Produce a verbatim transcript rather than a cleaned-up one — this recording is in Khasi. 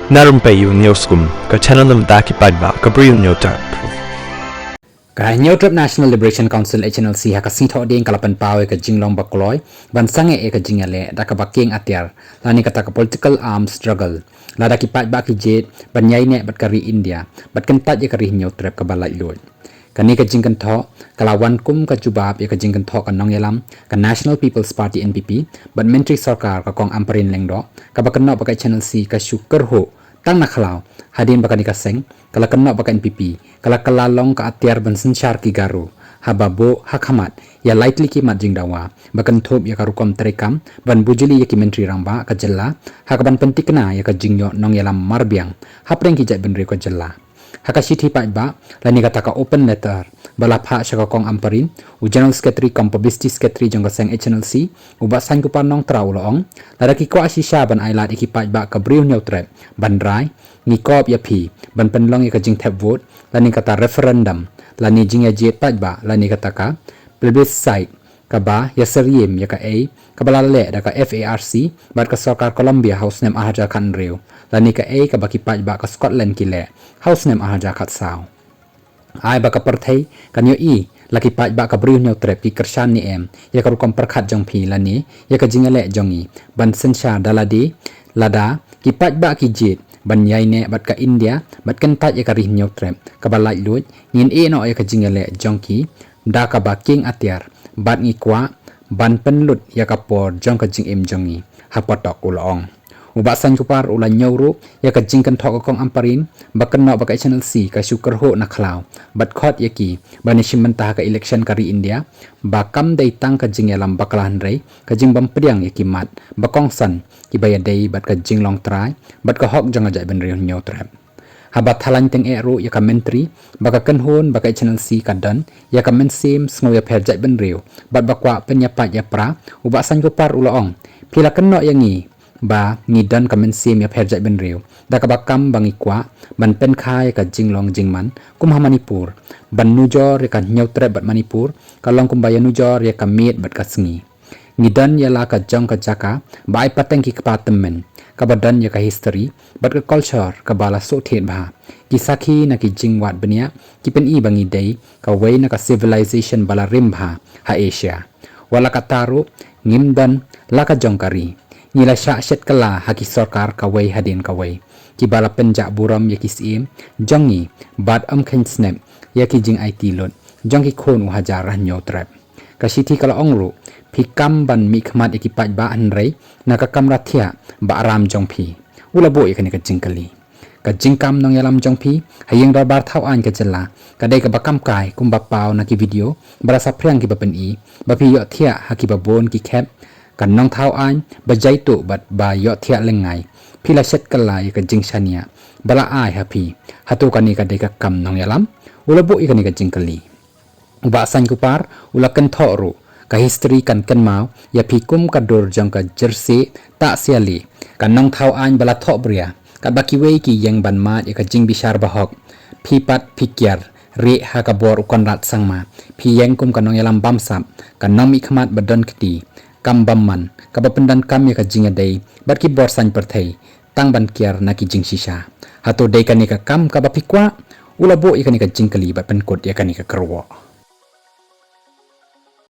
Na rympei u Hynñiewskum, ka channel na bynta ki paidbah ka Bri u Hynñiewtrep. Ka Hynñiewtrep National Liberation Council, H N L C, ha ka Sngi Thohdieng ka la pynpaw ïa ka jinglong ba kloi ban sangeh ïa ka jingïaleh da kaba kieng atiar, lane kata ka political arms struggle, lada ki paidbah ki jied ban ïaineh bad ka ri India bad kyntait ïa ka ri Hynñiewtrep kaba laitluid. Kane ka jingkynthoh ka la wan kum ka jubab ïa ka jingkynthoh ka nongïalam ka National People's Party, N P P, bad Myntri Sorkar ka Kong Ampareen Lyngdoh, kaba kynnoh ba ka H N L C ka shu kyrhuh tang na khlaw, hadien ba kane ka seng ka la kynnoh ba ka N P P ka la kylla long ka atiar ban synshar ki Garo, haba buh ha khmat ïa lai tylli ki mat jingdawa ba kynthup ïa ka rukom treikam ban bujli ïa ki Myntri Rangbah ka jylla, ha kaban pyntikna ïa ka jingïoh nongïalam marbiang hapdeng ki jaitbynriew ka jylla. Ha ka shithi paidbah, lane kata ka open letter ba la phah sha ka Kong Ampareen, u General Secretary cum Publicity Secretary jong ka seng H N L C, u Bah Saiñkupar Nongtra, u la ong, lada ki kwah shisha ban ailad ïa ki paidbah ka Bri u Hynñiewtrep ban rai, ngi kop ïa phi ban pynlong ïa ka jingthep vote, lane kata referendum, lane jingïajied paidbah, lane kata ka plebiscite, kaba ïasyriem ïa kaei kaba la leh da ka F A R C bad ka Sorkar Colombia ha u snem ar hajar khathynriew, lane kaei kaba ki paidbah ka Scotland ki leh ha u snem ar hajar khatsaw. Ai ba ka pyrthei kan ïohi la ki paidbah ka Bri u Hynñiewtrep ki kyrshan ne em ïa ka rukom pyrkhat jong phi, lane ïa ka jingïaleh jong ngi ban synshar da lade. Lada ki paidbah ki jied ban ïaineh bad ka India bad kyntait ïa ka ri Hynñiewtrep kaba laitluid, ngin ïehnoh ïa ka jingïaleh jong ki da kaba kieng atiar, bad ngi kwah ban pynlut ïa ka por jong ka jingim jong ngi hapotok, u la ong. U Bah Saiñkupar u la ñiew ruh ïa ka jingkynthoh ka Kong Ampareen ba kynnoh ba ka H N L C ka shu kyrhuh na khlaw bad khot ïa ki ban ïashim bynta ha ka election ka ri India, ba kam dei tang ka jingïalam bakla hynrei ka jingbym pdiang ïa ki mat ba kongsan kiba ïadei bad ka jinglong trai bad ka hok jong ka jaitbynriew Hynñiewtrep. Haba thaw laiñ tyngeh ruh ïa ka Myntri ba ka kynhun ba ka H N L C ka don ïa ka mynsiem sngewïapher jaitbynriew bad ba kwah pynïapait ïapra, u Bah Saiñkupar u la ong, phi la kynnoh ïa ngi ba ngi don ka mynsiem ïapher jaitbynriew, da kaba kam ba ngi kwah ban pynkha ïa ka jinglong jingman kum ha Manipur, ban nujor ïa ka Hynñiewtrep bad Manipur ka long kumba ïanujor ïa ka miet bad ka sngi. Ngi don ïa la ka jong ka jaka ba ai pateng ki kpa tymmen, kaba don ïa ka history bad ka culture kaba la sngewthied bha. Ki sakhi na ki jingwad bniah ki pyni ba ngi dei kawei na ka civilization ba la rim bha ha Asia. Wat la katta ruh, ngim don la ka jong ka ri. Ngi la shah shet kylla ha ki sorkar kawei hadien kawei, kiba la pynjah burom ïa ki syiem jong ngi bad ym kheiñ snep ïa ki jingaiti lut jong ki khun u hajar Hynñiewtrep. Ka shithi ka la ong ruh, phi kam ban mihkhmat ïa ki paidbah hynrei na ka kamra thiah ba aram jong phi. U la buh ïa kane ka jingkylli. Ka jingkam nongïalam jong phi ha ïing dorbar thaw aiñ ka jylla ka dei kaba kam kai kumba paw na ki video ba la saphriang kiba pyni ba phi ïohthiah ha kiba bun ki khep. Ka nongthaw aiñ ba jaituh bad ba ïohthiah lyngngai, phi la shet kylla ïa ka jingshaniah ba la ai ha phi. Hato kane ka dei ka kam nongïalam? U la buh ïa kane ka jingkylli. U Bah Saiñkupar u la kynthoh ruh, ka history kan kynmaw ïa phi kum ka dur jong ka jersey tah siali, ka nongthaw aiñ ba la thoh bria, katba kiwei ki ïeng ban mad ïa ka jingbishar bahok. Phi pat phi kiar rieh ha ka bor u Conrad Sangma, phi ïeng kum ka nongïalam bamsap, ka nongmihkhmat ba don kti, kam bymman, kaba pyndonkam ïa ka jingïadei bad ki bor saiñ pyrthei tang ban kiar na ki jingshisha. Hato dei kane ka kam kaba phi kwah? U la buh ïa kane ka jingkylli bad pynkut ïa kane ka kyrwoh.